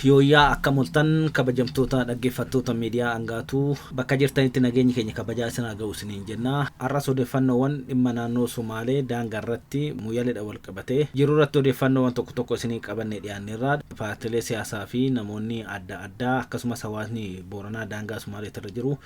Yooyyaa akkam oltan kabajamtoota dhaggeeffattoota miidiyaa Angaatuu bakka jirtanitti nageenyi keenya kabajaa isin haa ga'u isiniin jenna. Har'as odeeffannoowwan dhimma naannoo Sumaalee daangaa irratti Muyyaleedha wal qabatee jiru irratti odeeffannoowwan tokko tokko isinii qabannee dhiyaanneerra. Paartilee siyaasaa fi namoonni adda addaa akkasumas hawaasni Booranaa daangaa Sumaaleetirra jiru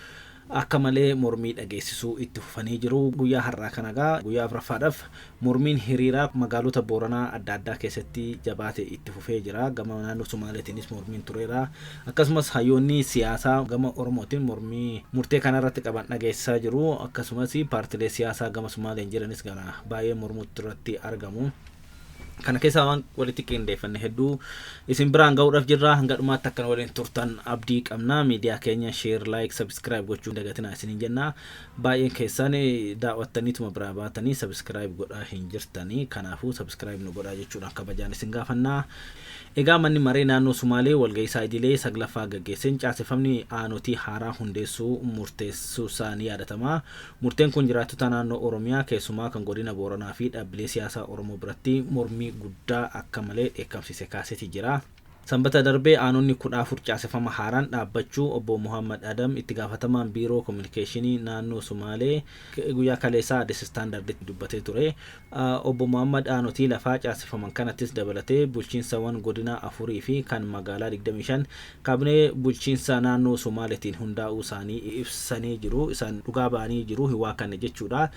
akka malee mormii dhageessisuu itti fufanii jiru. Guyyaa har'aa kana egaa guyyaa afuraffaadhaaf mormiin hiriiraa magaalota Booranaa adda addaa keessatti jabaate itti fufee jira. Gama naannoo Sumaaleetiinis mormiin tureera. Akkasumas hayyoonni siyaasaa gama Oromootiin mormii murtee kana irratti qaban dhageessisaa jiru. Akkasumas paartilee siyaasaa gama Sumaaleen jiranis gara baay'ee mormuutti irratti argamu. Kana keessaa waan walitti qindeeffanne hedduu isin biraan ga'uudhaaf jirra. Hanga dhumaatti akkan waliin turtan abdii qabna. Miidiyaa keenya share, like, subscribe gochuu hin dagatinaa isiniin jenna. Baay'een keessan daawwattaniituma biraa baatanii subscribe godhaa hin jirtanii. Kanaafuu subscribe nu godhaa jechuudhaan kabajaan isin gaafanna. Egaa manni maree naannoo Sumaalee walga'iisaa idilee 9ffaa gaggeesseen caaseffamni aanotii haaraa hundeessuu murteessuusaa ni yaadatama. Murteen kun jiraattota naannoo Oromiyaa keessumaa kan godina Booranaa fi dhaabbilee siyaasaa Oromoo biratti mormii guddaa akka malee dheekkamsiise kaaseeti jira. Sanbata darbe aanonni 14 caaseffama haaraan dhaabbachuu Obbo Mohaammad Adam itti gaafatamaan Biiroo Kominikeeshinii naannoo Sumaalee guyyaa kaleessaa Addis Standarditti dubbatee ture. Obbo Mohaammad aanotii lafaa caaseffaman kanattis dabalatee bulchiinsawan godinaa afurii fi kan magaalaa 25 kaabinee bulchiinsa naannoo Somaaleetiin hundaa'uu isaanii ibsanii jiru. Isaan dhugaa ba'anii jiru hin waakkanne jechuudha.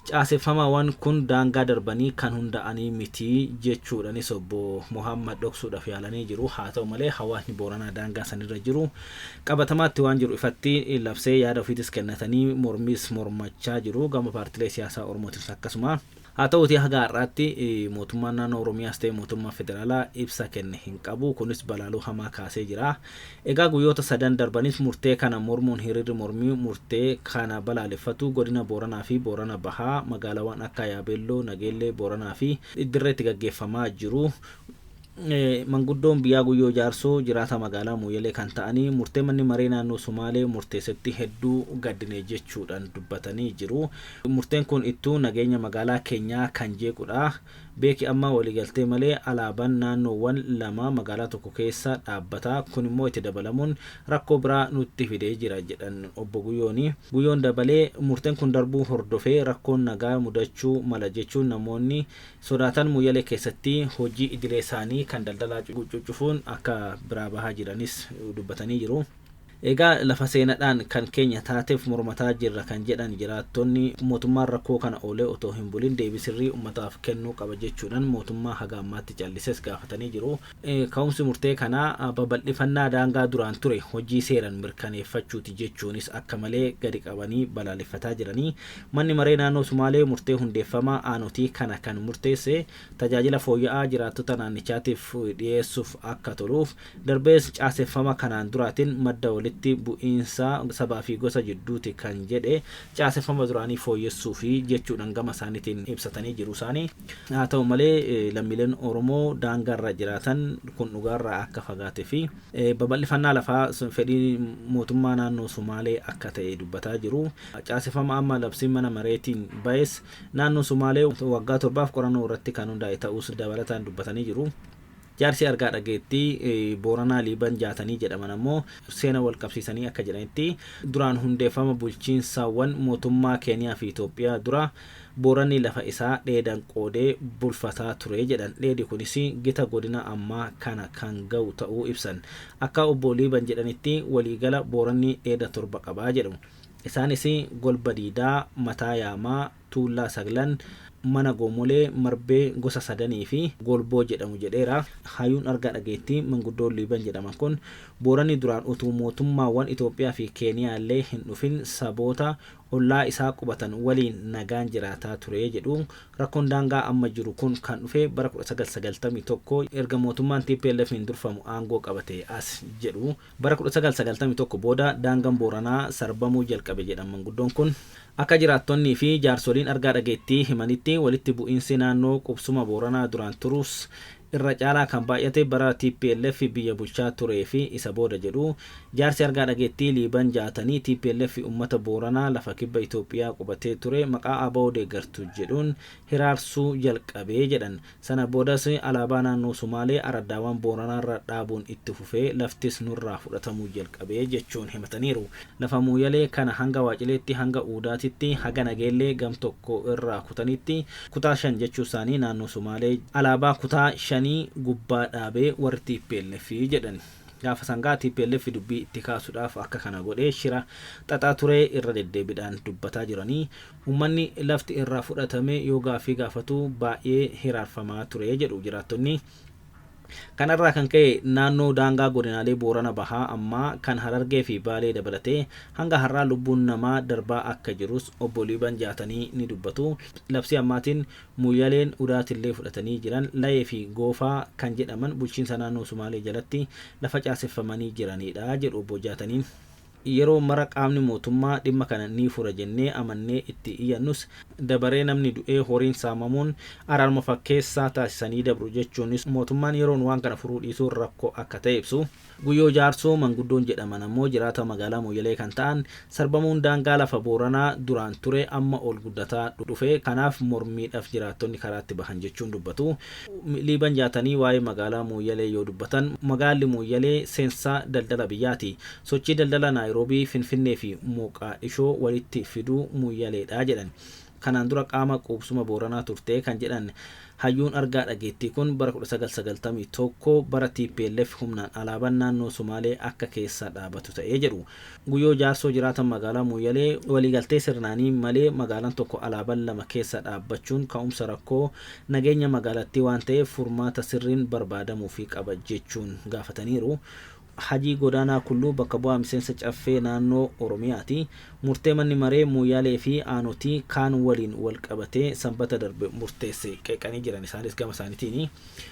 Caaseffamawan kun daangaa darbanii kan hunda'anii miti jechuudhanis obbo Mohaammad dhoksuudhaaf yaalanii jiru. Haa ta'u malee hawaasni Booranaa daangaa sanirra jiru qabatamaatti waan jiru ifatti labsee yaada ofiitis kennatanii mormiis mormachaa jiru. Gama paartilee siyaasaa Oromootiinis akkasuma. Haa ta'uutii haga har'aatti mootummaan naannoo Oromiyaas ta'e mootummaan federaalaa ibsa kenne hin qabu. Kunis balaaluu hamaa kaasee jira. Egaa guyyoota sadan darbanis murtee kana mormuun hiriirri mormii murtee kana balaaleffatu godina Booranaa fi Boorana Bahaa magaalaawwan akka Yaabeelloo, Nageellee Booranaa fi Dirreetti gaggeeffamaa jiru. Manguddoon biyyaa Guyyoo Jaarsoo jiraataa magaalaa Mooyyalee kan ta'anii murtee manni maree naannoo Sumaalee murteessetti hedduu gaddine jechuudhaan dubbatanii jiru. Murteen kun ittuu nageenya magaalaa keenyaa kan jeequdha. Beeki amma waliigaltee malee alaaban naannoowwan lama magaalaa tokko keessa dhaabbata. Kun immoo itti dabalamuun rakkoo biraa nutti fidee jira jedhan Obbo Guyyooni. Guyyoon dabalee murteen kun darbuu hordofee rakkoon nagaa mudachuu mala jechuun namoonni sodaatan Mooyyalee keessatti hojii idilee isaanii kan daldalaa cuccufuun akka biraa bahaa jiranis dubbatanii jiru. Egaa lafa seenadhaan kan keenya taateef mormataa jirra kan jedhan jiraattonni mootummaan rakkoo kana oolee otoo hin bulin deebii sirrii ummataaf kennuu qaba jechuudhaan mootummaa haga ammaatti callises gaafatanii jiru. Ka'umsi murtee kanaa babal'ifannaa daangaa duraan ture hojii seeran mirkaneeffachuuti jechuunis akka malee gadi qabanii balaaleffataa jiranii. Manni Maree Naannoo Sumaalee murtee hundeeffama aanotii kana kan murteesse tajaajila fooyya'aa jiraattota naannichaatiif dhiyeessuuf akka toluuf, darbees caaseffama kanaan duraatiin madda walitti bu'iinsa sabaa fi gosa jidduuti kan jedhe caaseffama duraanii fooyyessuufi jechuudhaan gama isaaniitiin ibsatanii jiru isaanii. Haa ta'u malee lammiileen Oromoo daangaarra jiraatan kun dhugaarraa akka fagaate fi babal'ifannaa lafaa fedhii mootummaa naannoo Sumaalee akka ta'e dubbataa jiru. Caaseffama amma labsiin mana mareetiin ba'es naannoo Sumaalee waggaa torbaaf qorannoo irratti kan hundaa'e ta'uus dabalataan dubbatanii jiru. Jaarsi argaa dhageettii Booranaa Liiban Jaatanii jedhaman ammoo seena wal qabsiisanii akka jedhanitti duraan hundeeffama bulchiinsawwan mootummaa Keeniyaa fi Itoophiyaa dura Booranni lafa isaa dheedan qoodee bulfataa ture jedhan. Dheedi kunis gita godina ammaa kana kan ga'u ta'uu ibsan. Akka Obbo Liiban jedhanitti waliigala Booranni dheeda torba qaba jedhu. Isaanis Golba Diidaa, Mataa Yaamaa, Tuullaa Saglan, Mana Goomolee, Marbee gosa sadanii fi Golboo jedhamu jedheera. Hayyuun argaa dhageettii manguddoon Liiban jedhaman kun Booranni duraan utuu mootummaawwan Itoophiyaa fi Keeniyaallee hin dhufin saboota ollaa isaa qubatan waliin nagaan jiraataa ture jedhu. Rakkoon daangaa amma jiru kun kan dhufe bara 1991 erga mootummaan TPLF'n durfamu aangoo qabatee as jedhu. Bara 1991 booda daangan Booranaa sarbamuu jalqabe jedhan manguddoon kun. Akka jiraattonnii fi jaarsoliin argaa dhageettii himanitti walitti bu'iinsi naannoo qubsuma Booranaa duraan turus Irra caalaa kan baay'ate bara TPLF biyya bulchaa turee fi isa booda jedhu. Jaarsi argaa dhageettii Liiban Jaatanii TPLF uummata Booranaa lafa kibba Itoophiyaa qubatee ture maqaa ABO deeggartu jedhuun hiraarsuu jalqabee jedhan. Sana boodas alaabaa naannoo Sumaalee araddaawwan Booranaarra dhaabuun itti fufee laftis nurraa fudhatamuu jalqabee jechuun himataniiru. Lafa Muuyalee kana hanga Waacileetti, hanga Uudaatitti, haga Nageellee gam tokko irraa kutanitti kutaa 5 jechuu isaanii naannoo Sumaalee alaabaa kutaa shanii gubbaa dhaabee warri TPLF jedhan. Gaafa sangaa TPLF dubbii itti kaasuudhaaf akka kana godhee shira xaxaa ture irra deddeebiidhaan dubbataa jiranii. Uummanni lafti irraa fudhatame yoo gaaffii gaafatu baay'ee hiraarfamaa ture jedhu jiraattonni. Kanarraa kan ka'e naannoo daangaa godinaalee Boorana Bahaa ammaa kan Harargee fi Baalee dabalatee hanga har'aa lubbuun namaa darbaa akka jirus obbo Liiban Jaatanii ni dubbatu. Labsii ammaatiin Muuyaleen Udaatillee fudhatanii jiran. Layee fi Goofaa kan jedhaman bulchiinsa naannoo Sumaalee jalatti lafa caaseffamanii jiranidha jedhu obbo Jaataniin. Yeroo mara qaamni mootummaa dhimma kana ni fura jennee amannee itti iyyannus dabaree namni du'ee horiin saamamuun araaruma fakkeessaa taasisanii dabru jechuunis mootummaan yeroon waan kana furuu dhiisuun rakkoo akka ta'e ibsu. Guyyoo Jaarsoo manguddoon jedhaman ammoo jiraata magaalaa Mooyyalee kan ta'an sarbamuun daangaa lafa Booranaa duraan ture amma ol guddataa dhufe, kanaaf mormiidhaf jiraattonni karaatti bahan jechuun dubbatu. Liiban Jaatanii waa'ee magaalaa Mooyyalee yoo dubbatan, magaalli Mooyyalee seensa daldala biyyaati. Sochii daldala Naayiroobii, Finfinnee fi Mooqaadhishoo walitti fiduu Mooyyaleedha jedhan. Kanaan dura qaama quubsuma Booranaa turte kan jedhan hayyuun argaa dhageettii kun, bara 1991 bara TPLF humnaan alaabaan naannoo Sumaalee akka keessa dhaabatu ta'ee jedhu. Guyyoo Jaarsoo jiraatan magaalaa Mooyyalee waliigaltee sirnaanii malee magaalaan tokko alaabaan lama keessa dhaabbachuun ka'umsa rakkoo nageenya magaalattii waan ta'eef furmaata sirriin barbaadamuufii qaba jechuun gaafataniiru. Hajii Godaanaa Kulluu bakka bu'aa miseensa Caffee naannoo Oromiyaati. Murtee manni maree Mooyyalee fi aanotii kaan waliin wal qabatee Sanbata darbe murteesse qeeqanii jiran isaanis gama isaaniitiin.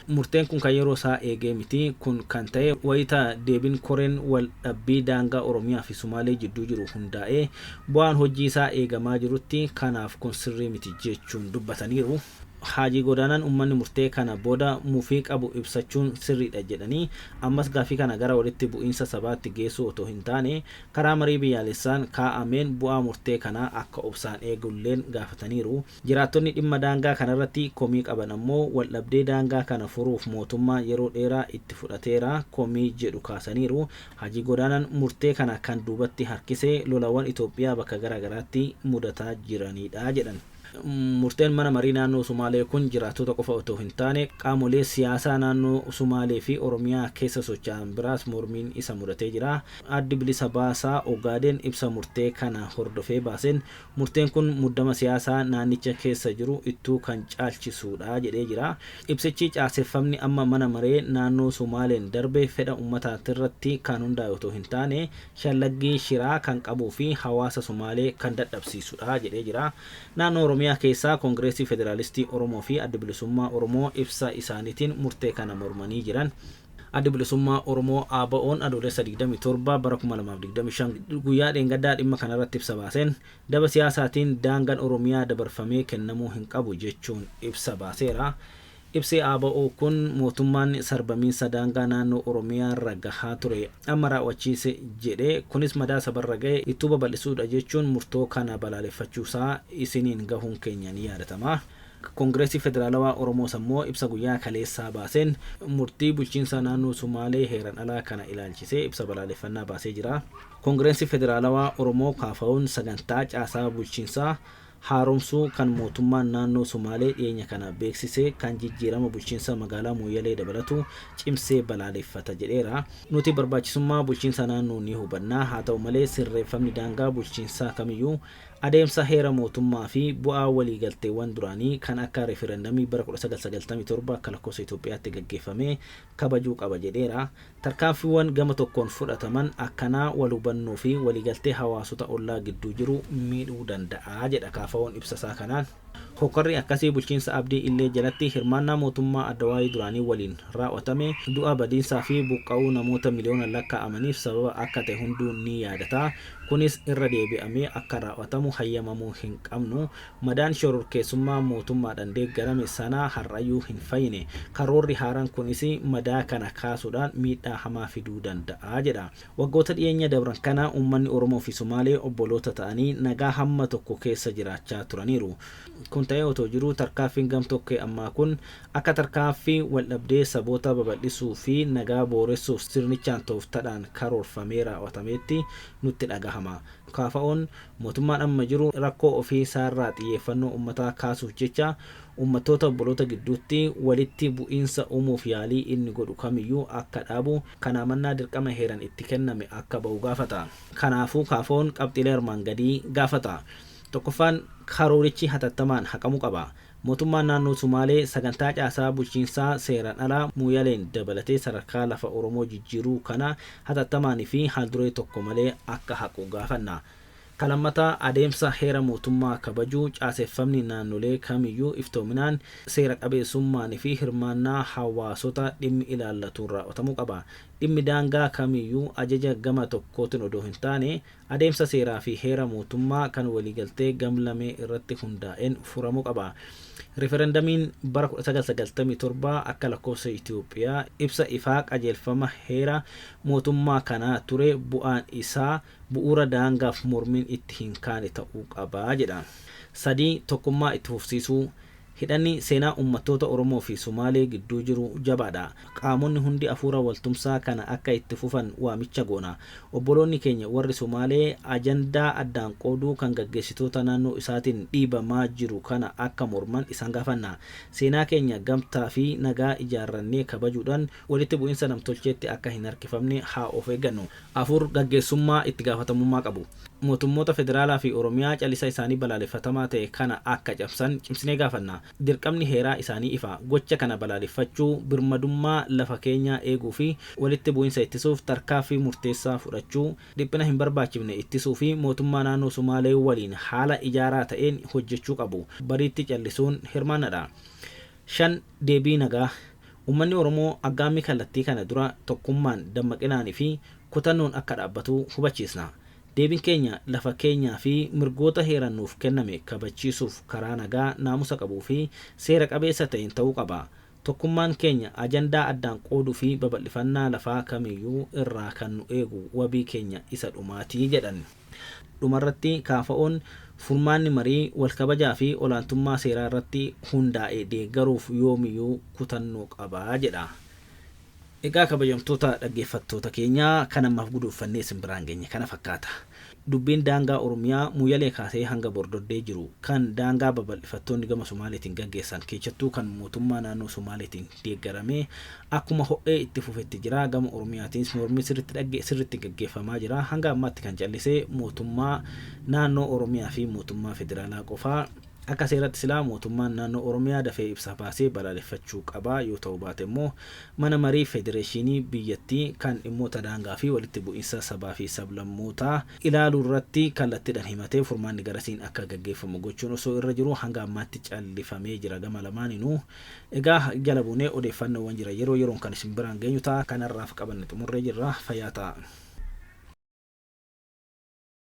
Murteen kun kan yeroo isaa eegee miti. Kun kan ta'e wayita deebiin koreen wal dhabbii daangaa Oromiyaa fi Sumaalee jidduu jiru hundaa'ee bu'aan hojii isaa eegamaa jirutti, kanaaf kun sirrii miti jechuun dubbataniiru. Haajii Godaanaan uummanni murtee kana booda mufii qabu ibsachuun sirriidha jedhanii, ammas gaaffii kana gara walitti bu'iinsa sabaatti geessuu otoo hin taane karaa marii biyyaalessaan kaa'ameen bu'aa murtee kanaa akka obsaan eegulleen gaafataniiru. Jiraattonni dhimma daangaa kanarratti komii qaban ammoo waldhabdee daangaa kana furuuf mootummaan yeroo dheeraa itti fudhateera komii jedhu kaasaniiru. Haajii Godaanaan murtee kana kan duubatti harkise lolawwan Itoophiyaa bakka garaagaraatti mudataa jiranidha jedhan. Murteen mana marii naannoo Sumaalee kun jiraattota qofa otoo hin taane qaamolee siyaasaa naannoo Sumaalee fi Oromiyaa keessa socho'an biraas mormiin isa mudatee jira. Addi Bilisa Baasaa Ogaadeen ibsa murtee kana hordofee baaseen murteen kun muddama siyaasaa naannicha keessa jiru ittuu kan caalchisuudha jedhee jira. Ibsichi caaseffamni amma mana maree naannoo Sumaaleen darbe fedha uummataatirratti kan hundaa'e otoo hin taane shallaggii shiraa kan qabuu fi hawaasa Sumaalee kan dadhabsiisudha jedhee jira. Naannoo Oromiyaa keessaa Koongireesii Federaalistii Oromoo fi Adda Bilisummaa Oromoo ibsa isaaniitiin murtee kana mormanii jiran. Addi Bilisummaa Oromoo ABO'n Adoolessa 27 bara 2025 guyyaa dheengaddaa dhimma kanarratti ibsa baaseen daba siyaasaatiin daangaan Oromiyaa dabarfamee kennamuu hin qabu jechuun ibsa baaseera. Ibsi ABO kun mootummaan sarbamiinsa daangaa naannoo Oromiyaa irra gahaa ture amma raawwachiise jedhe, kunis madaa sabarra gahe ittuu babal'isuudha jechuun murtoo kana balaaleffachuusaa isiniin gahuun keenya ni yaadatama. Koongireesii Federaalawaa Oromoos ammoo ibsa guyyaa kaleessaa baaseen murtii bulchiinsa naannoo Sumaalee heeran alaa kana ilaalchisee ibsa balaaleffannaa baasee jira. Koongireesii Federaalawaa Oromoo KFO'n sagantaa caasaa bulchiinsaa haaromsuu kan mootummaan naannoo Sumaalee dhiyeenya kana beeksise kan jijjiirama bulchiinsa magaalaa Mooyyalee dabalatu cimsee balaaleffata jedheera. Nuti barbaachisummaa bulchiinsa naannoo ni hubanna. Haa ta'u malee sirreeffamni daangaa bulchiinsaa kamiyyuu adeemsa heera mootummaa fi bu'aa waliigalteewwan duraanii kan akka referendamii bara 1997 akka lakkoofsa Itoophiyaatti gaggeeffame kabajuu qaba jedheera. Tarkaanfiiwwan gama tokkoon fudhataman akkanaa wal hubannoo fi waliigaltee hawaasota ollaa gidduu jiru miidhuu danda'a jedha KFO'n ibsa isaa kanaan. Hokkorri akkasii bulchiinsa Abdii Illee jalatti hirmaannaa mootummaa Addawaayii duraanii waliin raawwatame du'a, badiinsaa fi buqqa'uu namoota miliyoonaan lakkaa'amaniif sababa akka ta'e hunduu ni yaadata. Kunis irra deebi'amee akka raawwatamu hayyamamuu hin qabnu. Madaan shororkeessummaa mootummaadhaan deeggarame sanaa har'ayyuu hin fayyine. Karoorri haaraan kunis madaa kana kaasuudhaan miidhaa hamaa fiduu danda'a jedha. Waggoota dhiyeenya dabran kana uummanni Oromoo fi Sumaalee obboloota ta'anii nagaa hamma tokko keessa jiraachaa turaniiru. Kun ta'ee otoo jiruu tarkaanfiin gamtokkee ammaa kun akka tarkaanfii waldhabdee saboota babal'isuu fi nagaa booressuuf sirnichaan tooftadhaan karoorfamee raawwatameetti nutti dhagahama. KFO'n mootummaan amma jiru rakkoo ofii isaarraa xiyyeeffannoo uummataa kaasuuf jecha uummattoota obboloota gidduutti walitti bu'iinsa uumuuf yaalii inni godhu kamiyyuu akka dhaabu, kanaa mannaa dirqama heeran itti kenname akka ba'u gaafata. Kanaafuu KFO'n qabxiilee armaan gadii gaafata. Tokkoffaan, karoorichi hatattamaan haqamuu qaba. Mootummaan naannoo Sumaalee sagantaa caasaa bulchiinsaa seeraan alaa Muuyaleen dabalatee sadarkaa lafa Oromoo jijjiiruu kana hatattamaanii fi haalduree tokko malee akka haqu gaafanna. Kan lammataa, adeemsa heera mootummaa kabajuu, caaseffamni naannolee kamiyyuu iftoominaan, seera qabeessummaan fi hirmaannaa hawaasota dhimmi ilaallatuun raawwatamuu qaba. Dhimmi daangaa kamiyyuu ajaja gama tokkootiin odoo hin taane adeemsa seeraa fi heera mootummaa kan waliigaltee gamlamee irratti hundaa'een furamuu qaba. Riferendamiin bara 1997 akka lakkoofsa Itoophiyaa ibsa ifaa qajeelfama heera mootummaa kanaa ture, bu'aan isaa bu'uura daangaaf mormiin itti hin kaane ta'uu qaba jedha. Sadii, tokkummaa itti fufsiisuu. Hidhanni seenaa uummattoota Oromoo fi Sumaalee gidduu jiru jabaadha. Qaamonni hundi afuura waltumsaa kana akka itti fufan waamicha goona. Obboloonni keenya warri Sumaalee ajandaa addaan qooduu kan gaggeessitoota naannoo isaatiin dhiibamaa jiru kana akka morman isaan gaafanna. Seenaa keenya gamtaa fi nagaa ijaarrannee kabajuudhaan walitti bu'iinsa namtolcheetti akka hin harkifamne haa of eeggannu. Afur, gaggeessummaa itti gaafatamummaa qabu. Mootummoota federaalaa fi Oromiyaa calisa isaanii balaaleffatamaa ta'e kana akka cabsan cimsinee gaafanna. Dirqamni heeraa isaanii ifa. Gocha kana balaaleffachuu, birmadummaa lafa keenyaa eeguu fi walitti bu'iinsa ittisuuf tarkaanfii murteessaa fudhachuu, dhiphina hin barbaachifne ittisuu fi mootummaa naannoo Sumaalee waliin haala ijaaraa ta'een hojjechuu qabu. Bariitti callisuun hirmaannadha. Shan, deebii nagaa. Uummanni Oromoo aggaammii kallattii kana dura tokkummaan, dammaqinaanii fi kutannoon akka dhaabbatu hubachiisna. Deebiin keenya lafa keenyaa fi mirgoota heeraan nuuf kenname kabachiisuuf karaa nagaa, naamusa qabuu fi seera qabeessa ta'een ta'uu qaba. Tokkummaan keenya ajandaa addaan qooduu fi babal'ifannaa lafaa kamiyyuu irraa kan nu eegu wabii keenya isa dhumaatii jedhan. Dhumarratti KFO'n furmaanni marii walkabajaa fi olaantummaa seeraa irratti hundaa'e deeggaruuf yoomiyyuu kutannoo qabaa jedha. Egaa kabajamtoota dhaggeeffattoota keenyaa, kan ammaaf guduunfannee isin biraan geenye kana fakkaata. Dubbiin daangaa Oromiyaa Muuyalee kaasee hanga Bordoddee jiru kan daangaa babal'ifattoonni gama Somaaleetiin gaggeessan, keessattuu kan mootummaa naannoo Somaaleetiin deeggaramee akkuma ho'ee itti fufetti jira. Gama Oromiyaatiinis mormii sirriitti gaggeeffamaa jira. Hanga ammaatti kan callisee mootummaa naannoo Oromiyaa fi mootummaa federaalaa qofaa. Akka seeratti silaa mootummaan naannoo Oromiyaa dafee ibsa baasee balaaleffachuu qaba. Yoo ta'u baate immoo mana marii federeeshinii biyyattii kan dhimmoota daangaa fi walitti bu'iinsa sabaa fi sablammootaa ilaaluu irratti kallattiidhaan himatee furmaanni garasiin akka gaggeeffamu gochuun osoo irra jiru hanga ammaatti callifamee jira gama lamaaninuu. Egaa jala buunee odeeffannoowwan jira yeroo yeroon kan isin biraan geenyu ta'a. Kanarraaf qabanne xumurree jirra. Fayyaa ta'a.